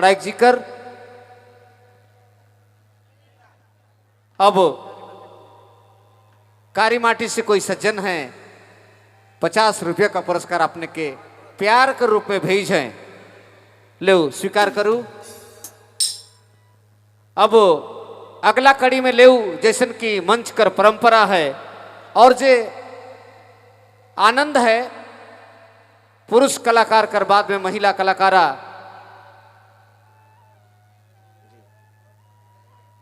पड़ाइक जी कर। अब कारीमाटी से कोई सज्जन है, 50 रुपये का पुरस्कार अपने के प्यार के रूप में भेज है, लो स्वीकार करूं। अब अगला कड़ी में लेऊ, जैसन की मंच कर परंपरा है और जे आनंद है पुरुष कलाकार कर बाद में महिला कलाकारा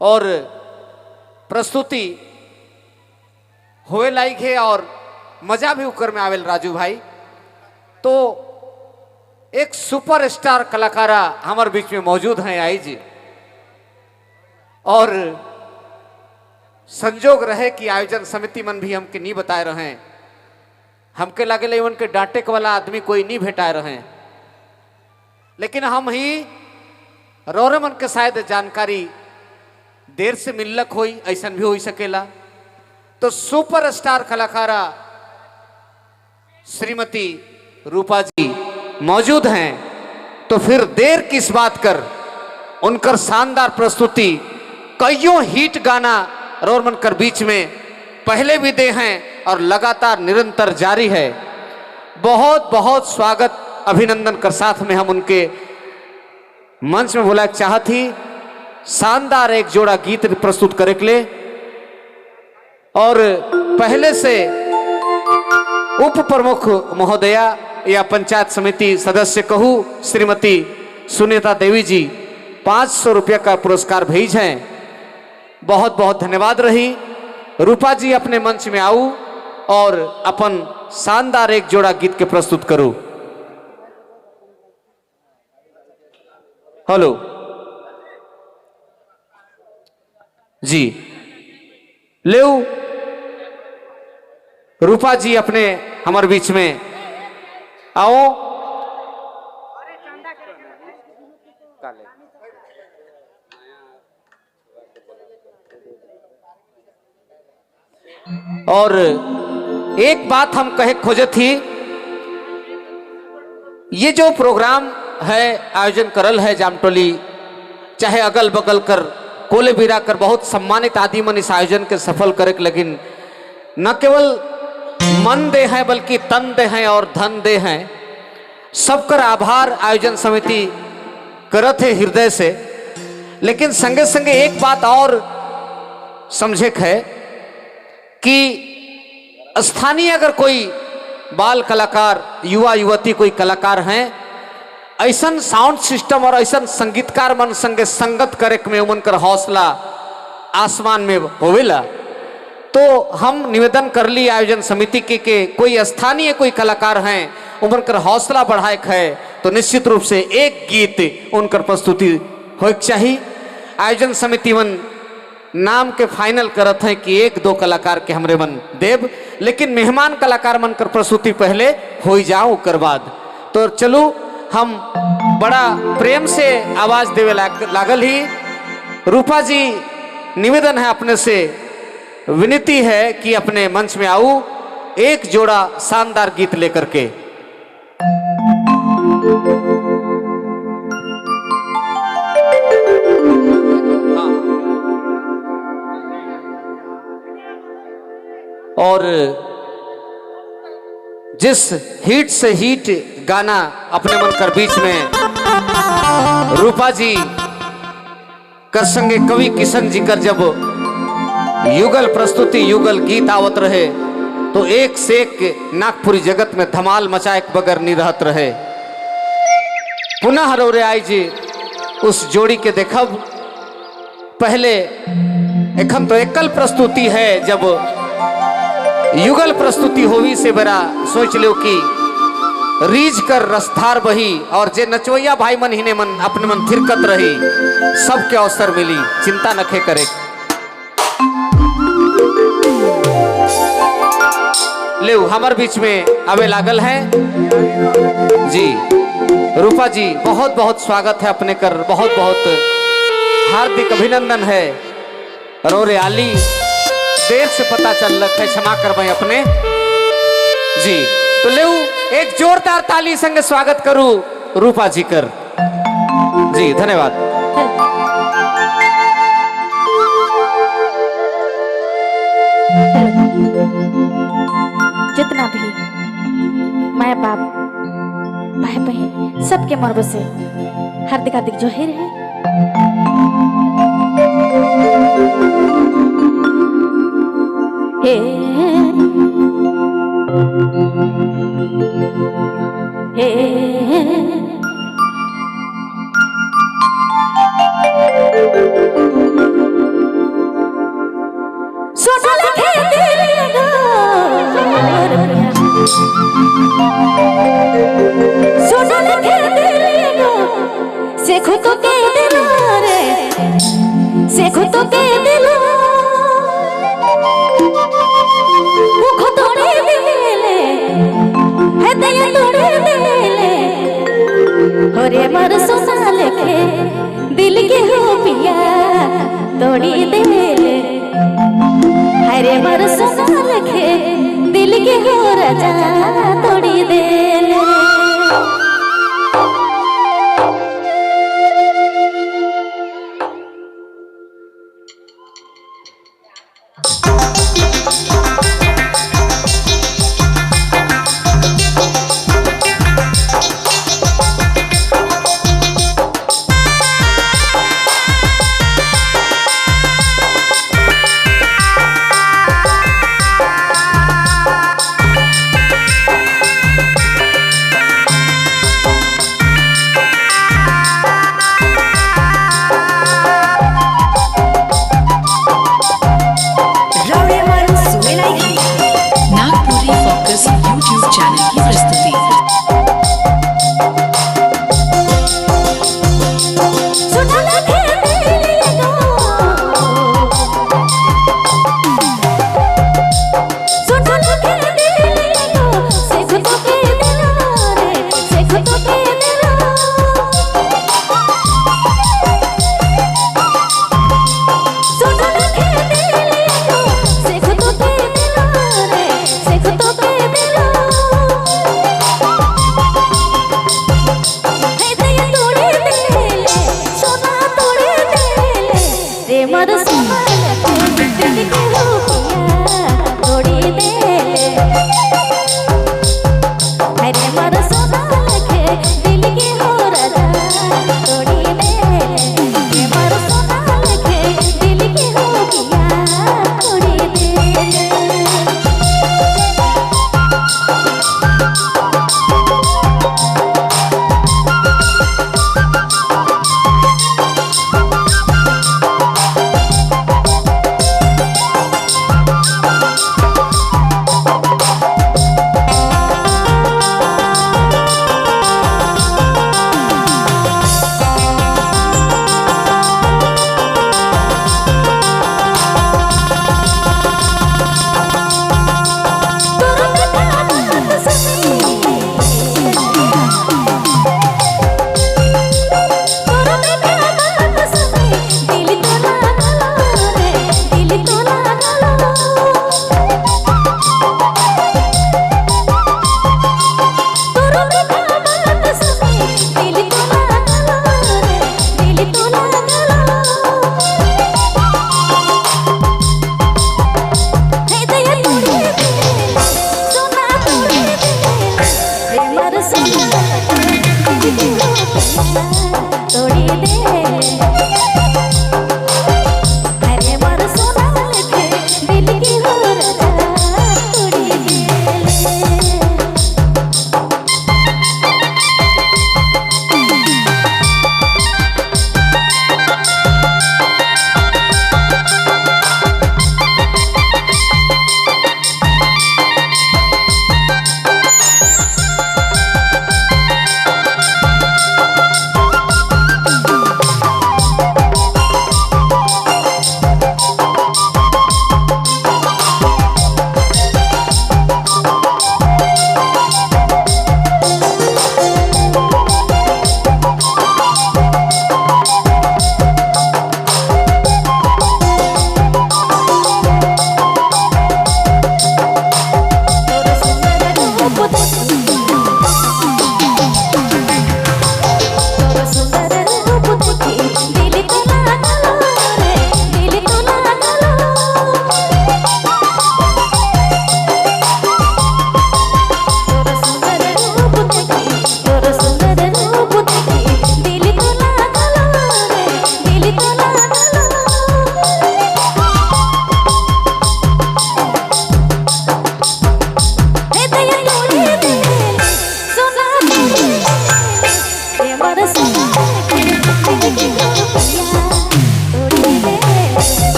और प्रस्तुति होए लायक है और मजा भी उकर में आवेल राजू भाई। तो एक सुपरस्टार कलाकारा हमारे बीच में मौजूद हैं आई जी, और संजोग रहे कि आयोजन समिति मन भी हमके नहीं बताए रहे, हमके लगे उनके डांटे वाला आदमी कोई नहीं भेटाए रहे, लेकिन हम ही रोरे मन के शायद जानकारी देर से मिलक होई, ऐसा भी हो सकेला। तो सुपरस्टार कलाकारा श्रीमती रूपा जी मौजूद हैं, तो फिर देर किस बात कर, उनकर शानदार प्रस्तुति कईयों हिट गाना रोरमन कर बीच में पहले भी दे हैं और लगातार निरंतर जारी है। बहुत बहुत स्वागत अभिनंदन कर साथ में हम उनके मंच में बुलाए चाहत ही शानदार एक जोड़ा गीत प्रस्तुत करे के लिए। और पहले से उप प्रमुख महोदया या पंचायत समिति सदस्य कहू श्रीमती सुनीता देवी जी 500 रुपये का पुरस्कार भेज हैं, बहुत बहुत धन्यवाद रही। रूपा जी अपने मंच में आऊ और अपन शानदार एक जोड़ा गीत के प्रस्तुत करूं। हेलो जी, ले रूपा जी अपने हमारे बीच में आओ। और एक बात हम कहे खोजे थी, ये जो प्रोग्राम है आयोजन करल है जामटोली, चाहे अगल बगल कर कोले बीरा कर बहुत सम्मानित आदि मन इस आयोजन के सफल करे, लेकिन न केवल मन दे हैं बल्कि तन दे हैं और धन दे हैं। सबकर आभार आयोजन समिति करत है हृदय से। लेकिन संगे संगे एक बात और समझे है कि स्थानीय अगर कोई बाल कलाकार, युवा युवती कोई कलाकार हैं, ऐसा साउंड सिस्टम और ऐसा संगीतकार मन संगे संगत करे में उनकर हौसला आसमान में होवेला। तो हम निवेदन कर ली आयोजन समिति के कोई स्थानीय कोई कलाकार हैं उनकर हौसला बढ़ाए है तो निश्चित रूप से एक गीत उनकर प्रस्तुति होके चाहिए। आयोजन समिति मन नाम के फाइनल करत हैं कि एक दो कलाकार के हमरे मन देव, लेकिन मेहमान कलाकार मन कर प्रस्तुति पहले हो जाओ कर बाद। तो चलो हम बड़ा प्रेम से आवाज देवे लागल ही। रूपा जी निवेदन है अपने से, विनती है कि अपने मंच में आऊ एक जोड़ा शानदार गीत लेकर के। और जिस हिट से हिट गाना अपने मन कर बीच में रूपा जी कर संगे कवि किशन जी कर जब युगल प्रस्तुति युगल गीत आवत रहे तो एक से एक नागपुरी जगत में धमाल मचाए बगैर नहीं रहत रहे। पुनः रौरे आई जी उस जोड़ी के देखब। पहले एखन तो एकल प्रस्तुति है, जब युगल प्रस्तुति होवी से बड़ा सोच लो कि रीझ कर रसधार बही और जे नचवैया भाई मन हिने मन अपने मन थिरकत रही, सबके अवसर मिली, चिंता नखे करे। ले हमार बीच में आवे लागल है जी रूपा जी, बहुत बहुत स्वागत है अपने कर, बहुत बहुत हार्दिक अभिनंदन है। रोरे आली देर से पता चल रहा है, क्षमा कर भाई अपने जी। तो ले एक जोरदार ताली संग स्वागत करूं रूपा जी कर। जी धन्यवाद। जितना भी माए बाप भाई बहन सबके मर्ब से हार्दिक हार्दिक जोहिर है। हे हे सोना लखे दिल सोना लखे दिल से खुद के दिल रे से खुद के दिल मुख तोड़े दिले है दया तोड़े दिले होरे मर सोना लखे दिल के हो पिया तोड़ी दिले हरे मर सोना लखे दिल के हो राजा तोड़ी देले। नागपुरी फोकस यूट्यूब चैनल की प्रस्तुति। मर सोना दिल के हो